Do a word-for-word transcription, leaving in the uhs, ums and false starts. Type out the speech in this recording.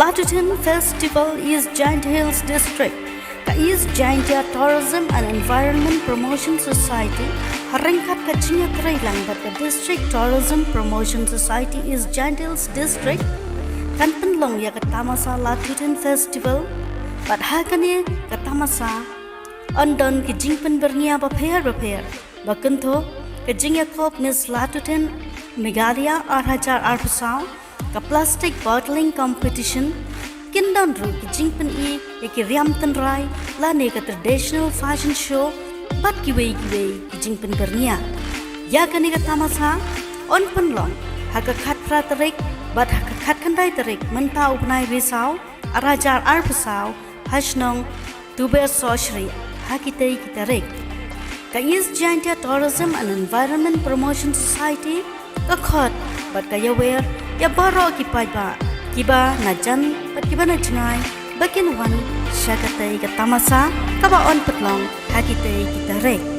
Latutin Festival, East Jaintia Hills District. Ka East Jaintia Tourism and Environment Promotion Society, ha ryngkat ka jingïatreilang bad ka District Tourism Promotion Society East Jaintia Hills District, kan pynlong ïa ka tamasa Latutin Festival. Bad ha kane ka tamasa yn don ki jingpynbyrngia bapher bapher, ba kynthup ka jingïakob Miss Latutin Meghalaya ar hajar arphew saw, ka plastic bottling competition, kin don ruh ki jingpyni ïa ki riam tynrai lane ka traditional fashion show, bad kiwei kiwei ki jingpynbyrngia. Ïa kane ka tamasa yn pynlong ha ka khatphra tarik bad ha ka khatkhyndai tarik mynta u bnai Risaw ar hajar arphew saw, ha shnong Tuber Sohshrieh, ha kitei ki tarik. Ka East Jaintia Tourism and Environment Promotion Society ka khot bad ka ïawer ïa baroh ki paidbah kiba na jan bad kiba na jngai ba kin wan sha katei ka tamasa kaba yn pynlong ha kitei ki tarik.